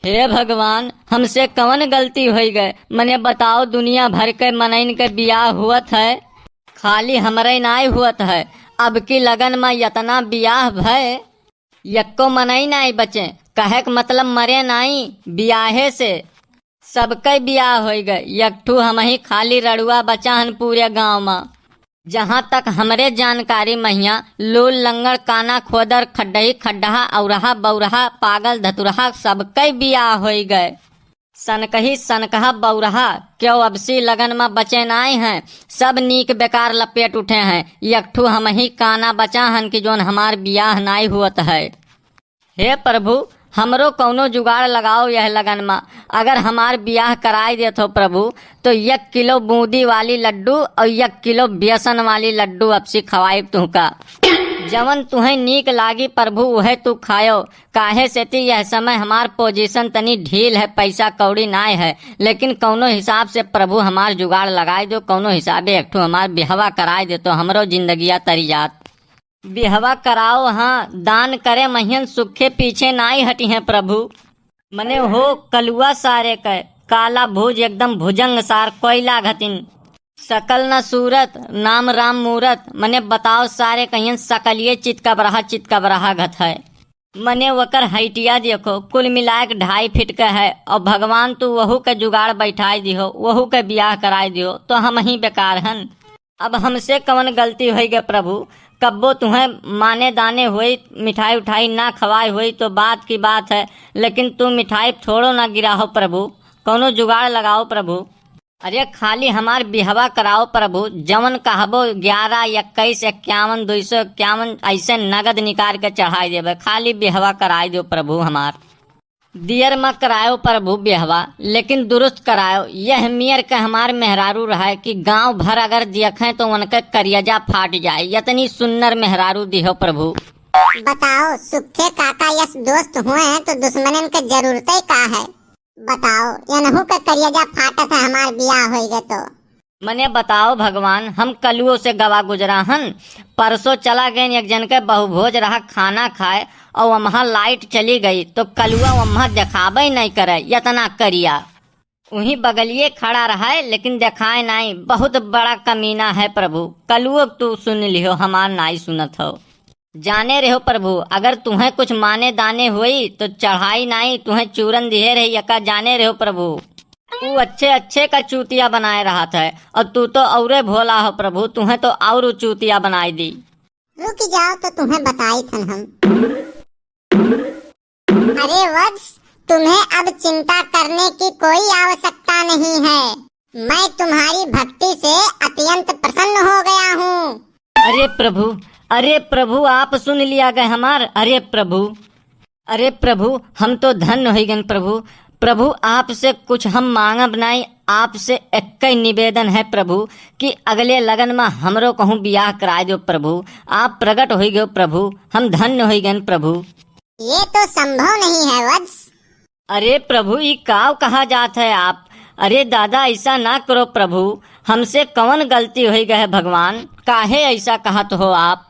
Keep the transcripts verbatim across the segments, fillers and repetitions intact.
हे भगवान, हमसे कवन गलती होइ गए? मने बताओ, दुनिया भर के मनइन के बियाह हुअत है, खाली हमरे नाई हुअत है। अब की लगन मा यतना बियाह भय, यक्को मनई नाई बचे। कहे के मतलब मरे नाई, बियाहे से सबके बियाह होइ गए, एक ठू हमही खाली रड़ुआ बचा हन पूरे गाँव मा। जहाँ तक हमरे जानकारी महिया, लूल लंगड़ काना खोदर खड्डही खड्डहा औरहा बौरहा पागल धतुरहा सबके बियाह होइ गए। सनकही सनकहा बौरहा क्यों अबसी लगन मा बचे नाई हैं, सब नीक बेकार लपेट उठे हैं। एक ठू हमही काना बचा हन कि जौन हमार बियाह नाई हुअत है। हे प्रभु, हमरो कौनो जुगाड़ लगाओ यह लगन मा। अगर हमार बियाह कराई देत हो प्रभु, तो एक किलो बूंदी वाली लड्डू और एक किलो बेसन वाली लड्डू अबसी खवाई तुहका। जवन तुहें नीक लागी प्रभु, उहे तू खायो। काहे सेती यह समय हमार पोजीशन तनी ढील है, पैसा कौड़ी नाय है, लेकिन कौनो हिसाब से प्रभु हमार जुगाड़ लगाई दो, कौनो हिसाबे एक ठो हमार बिहवा कराई दे तो हमरो जिंदगिया तरी जात। बिहवा कराओ हाँ, दान करे महियन सुखे पीछे नाई हटी हैं प्रभु। मने हो कलुआ सारे के, काला भुज एकदम भुजंग सार कोयला घतिन। सकल न सूरत, नाम राम मूरत, मने बताओ सारे कहियन सकलिए चितकबरहा चितकबरहा घत है। मने वकर height-इया देखो, कुल मिलाए के ढाई फीट के है, और भगवान तू वहू के जुगाड़ बैठाई दिहो, वहू के बियाह कराई दिहो, तो हमही बेकार हन। अब हमसे कवन गलती होइ गए प्रभु, कब्बो तुहें माने दाने होई, मिठाई उठाई ना खवाए होई तो बात की बात है, लेकिन तू मिठाई थोड़ो ना गिराहो प्रभु, कौनो जुगाड़ लगाओ प्रभु। अरे खाली हमार बिहवा कराओ प्रभु, जवन कहबो ग्यारह, इक्कीस, इक्यावन, दुई सौ इक्यावन ऐसे नगद निकाल के चढ़ाई देबे, खाली बिहवा कराई दो प्रभु हमार। दियर मा करायो प्रभु बिहवा, लेकिन दुरुस्त करायो। यह मियर के हमार मेहरारू रहे कि गांव भर अगर देखें तो उनके करियजा फाट जाए, यतनी सुन्नर मेहरारू दिहो प्रभु। बताओ, सुखे काका यस दोस्त हुए हैं तो दुश्मनन के जरूरत ही का है? बताओ, यनहू के करियजा फाटत है हमार बियाह होई गए तो। मने बताओ भगवान, हम कलुओ से गवा गुजरा हन। परसों चला गए एक जन के बहुभोज रहा खाना खाए और वहाँ लाइट चली गई तो कलुआ वहाँ देखाबे नहीं करे, यतना करिया। वहीं बगलिए खड़ा रहा है लेकिन देखाए नहीं, बहुत बड़ा कमीना है प्रभु। कलुओ तू सुन लिहो, हमार नाई सुनत हो। जाने रहो प्रभु, अगर तुहें कुछ माने दाने होई तो चढ़ाई नाई, तुहें चूरन दिहे रही यका, जाने रहो प्रभु। तू अच्छे अच्छे का चूतिया बनाए रहत है और तू तो औरे भोला हो प्रभु, तुहें तो और चूतिया बनाई दी। रुक जाओ तो तुम्हें बताई थन हम। अरे वत्स, तुम्हें अब चिंता करने की कोई आवश्यकता नहीं है। मैं तुम्हारी भक्ति से अत्यंत प्रसन्न हो गया हूँ। अरे प्रभु, अरे प्रभु, आप सुन लिया गए हमार। अरे प्रभु, अरे प्रभु, हम तो धन्य होइ गन प्रभु। प्रभु, आपसे कुछ हम मांगब नाई, आपसे एक ही निवेदन है प्रभु कि अगले लगन मा हमरो कहूँ बियाह कराए दो प्रभु। आप प्रगट होइ गयो प्रभु, हम धन्य होइ गन प्रभु। ये तो संभव नहीं है वत्स। अरे प्रभु, ई काव कहा जात है आप? अरे दादा, ऐसा ना करो प्रभु, हमसे कवन गलती होइ गए है भगवान, काहे ऐसा कहत हो आप?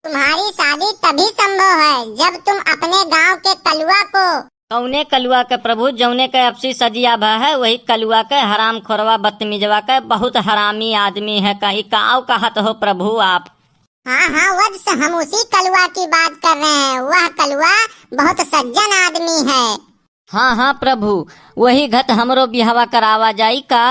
तुम्हारी शादी तभी संभव है जब तुम अपने गांव के कलुआ को। कौने कलुआ के प्रभु? जौने के अबसी सदिया भा है, वही कलुआ के, हराम खोरवा बदतमीजवा के, बहुत हरामी आदमी है। कहीं काव कहत हो प्रभु आप? हाँ हाँ वत्स, हम उसी कलुआ की बात कर रहे हैं। वह कलुआ बहुत सज्जन आदमी है। हाँ हाँ प्रभु, वही घत हमरो बिहवा करावा जाई का?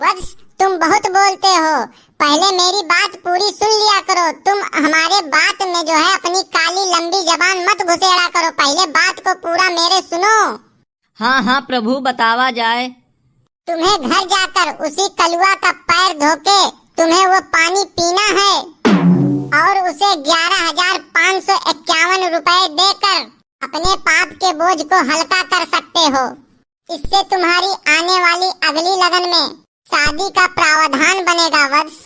वत्स, तुम बहुत बोलते हो, पहले मेरी बात पूरी सुन लिया करो। तुम हमारे बात में जो है अपनी काली लंबी जबान मत घुसेड़ा करो, पहले बात को पूरा मेरे सुनो। हाँ हाँ प्रभु, बतावा जाए। तुम्हें घर जाकर उसी कलुआ का पैर धो के तुम्हें वो पानी पीना है और उसे ग्यारह हजार पाँच सौ इक्यावन रुपए देकर अपने पाप के बोझ को हल्का कर सकते हो। इससे तुम्हारी आने वाली अगली लगन में शादी का प्रावधान बनेगा वत्स।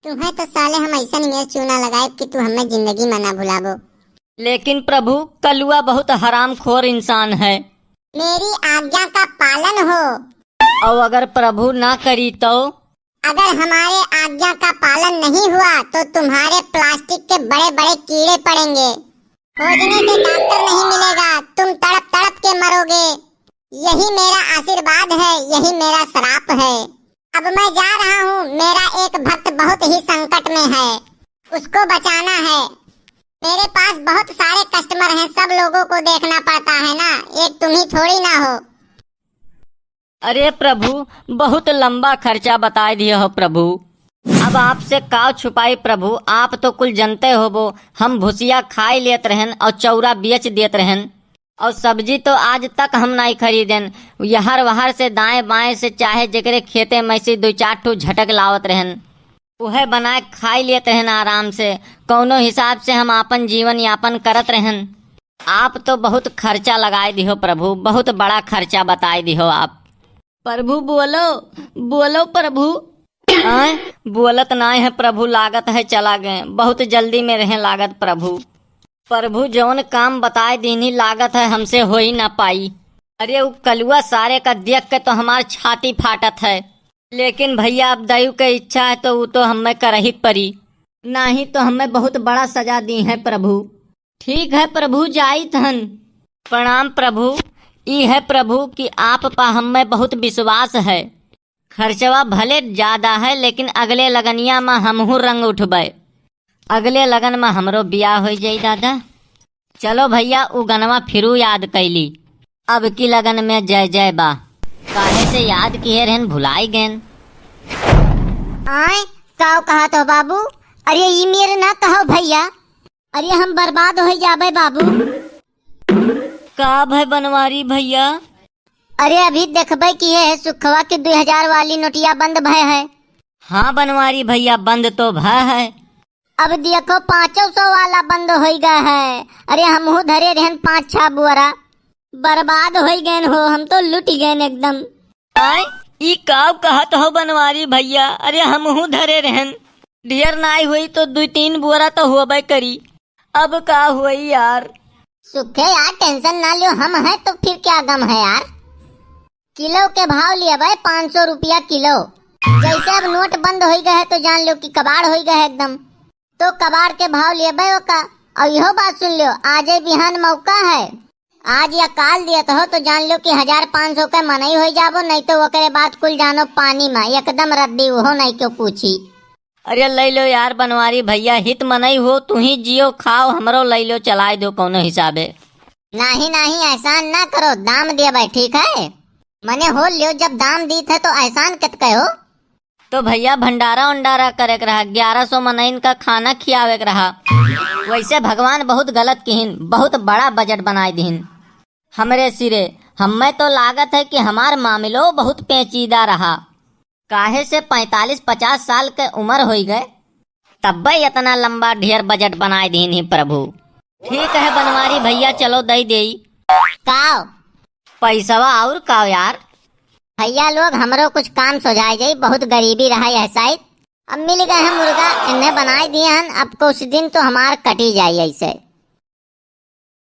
तुम्हें तो साले हम ऐसा नियर चूना लगाए कि तू हमें जिंदगी में ना भुलाबो। लेकिन प्रभु, कलुआ बहुत हरामखोर इंसान है। मेरी आज्ञा का पालन हो। और अगर प्रभु ना करी तो? अगर हमारे आज्ञा का पालन नहीं हुआ तो तुम्हारे प्लास्टिक के बड़े बड़े कीड़े पड़ेंगे, खोजने से डॉक्टर नहीं मिलेगा, तुम तड़प तड़प के मरोगे। यही मेरा आशीर्वाद है, यही मेरा श्राप है। अब मैं जा रहा हूँ, मेरा एक भक्त बहुत ही संकट में है, उसको बचाना है। मेरे पास बहुत सारे कस्टमर हैं, सब लोगों को देखना पड़ता है ना, एक तुम ही थोड़ी ना हो। अरे प्रभु, बहुत लंबा खर्चा बताए दिए हो प्रभु। अब आपसे काव छुपाई प्रभु, आप तो कुल जनते होबो, हम भुसिया खाई लेत रहन और चौरा बेच देत रहन, और सब्जी तो आज तक हम नाई खरीदेन। यहर वहर से, दाएं बाएं से, चाहे जेकरे खेते में से दो चार ठो झटक लावत रहन, उहे बनाए खाई लेत रहन आराम से। कौनो हिसाब से हम आपन जीवन यापन करत रहन। आप तो बहुत खर्चा लगाए दिहो प्रभु, बहुत बड़ा खर्चा बताए दिहो आप। प्रभु बोलो, बोलो प्रभु। आय, बोलत नाय है प्रभु, लागत है चला गए, बहुत जल्दी में रहे लागत प्रभु। प्रभु जौन काम बताए दीनी लागत है हमसे हो ही ना पाई। अरे उ कलुआ सारे का देख के तो हमार छाती फाटत है, लेकिन भैया अब दयू के इच्छा है तो उ तो हमें करही परी, नाही तो हमें बहुत बड़ा सजा दी है प्रभु। ठीक है प्रभु, जाइत हन। प्रणाम प्रभु। ई है प्रभु कि आप पा हमें बहुत विश्वास है। खर्चवा भले ज्यादा है, लेकिन अगले लगनिया में हमहू रंग उठबे। अगले लगन में हमरो बियाह हो जाई दादा। चलो भैया, उ गनवा फिरू याद कैली। अब की लगन में जय जय बा। काहे से याद किहे रहन, भुलाई गएन। आय, काव कहत हो बाबू? अरे ई मेरे ना कहो भैया, अरे हम बर्बाद हो जाबे बाबू। का भय बनवारी भैया? अरे अभी देखबे कि ये सुखवा की दुई हजार वाली नोटिया बंद भय है। हाँ बनवारी भैया, बंद तो भय है। अब देखो पाँचों सौ वाला बंद होई गए है। अरे हमहू धरे रहन पाँच छह बुअरा, बर्बाद होई गएन हो, हम तो लुट गएन एकदम। आय, ई काव कहत हो बनवारी भैया? अरे हमहू धरे रहन, ढेर नाई होई तो दुई तीन बोरा तो होबे करी। अब का होई यार? सुखे यार, टेंशन ना लियो, हम हैं तो फिर क्या गम है यार। किलो के भाव लियबे पाँच सौ रुपया किलो। जैसे अब नोट बंद होई गए है तो जान लो कि कबाड़ होई गए है एकदम। तो कबाड़ के भाव लियबे ओका। और इहो बात सुन लियो, आजे बिहान मौका है, आज या काल दियत हो तो जान लो कि हजार पाँच सौ के मनई होई जाबो, नहीं तो ओकरे बाद कुल जानो पानी में एकदम रद्दी, उहो नहीं क्यों पूछी। अरे ले लो यार बनवारी भैया, हित मनई हो, तू ही जियो खाओ, हमरो ले लो चलाए दो कौनो हिसाबे। नाही नाही, एहसान ना करो, दाम देबे, ठीक है? मने हो लियो, जब दाम दीत है तो एहसान कित कहो? तो भैया भंडारा उंडारा करे के रहा, ग्यारह सौ मनइन का खाना खियावे के रहा। वैसे भगवान बहुत गलत किहिन, बहुत बड़ा बजट बनाए दिहिन। हमरे सिरे, हमें तो लागत है कि हमार मामलो बहुत पेचीदा रहा। काहे से पैंतालीस पचास साल के उम्र होई गए, तब्बे इतना लंबा ढेर बजट बनाए दीन ही प्रभु। ठीक है बनवारी भैया, चलो दई देई। काव? पैसवा और काव यार? भैया लोग, हमरो कुछ काम सोझाए जाई, बहुत गरीबी रहा यह साइड। अब मिल गए हैं मुर्गा, इन्हें बनाए दिए हन, अब कुछ दिन तो हमार कटी जाई ऐसे।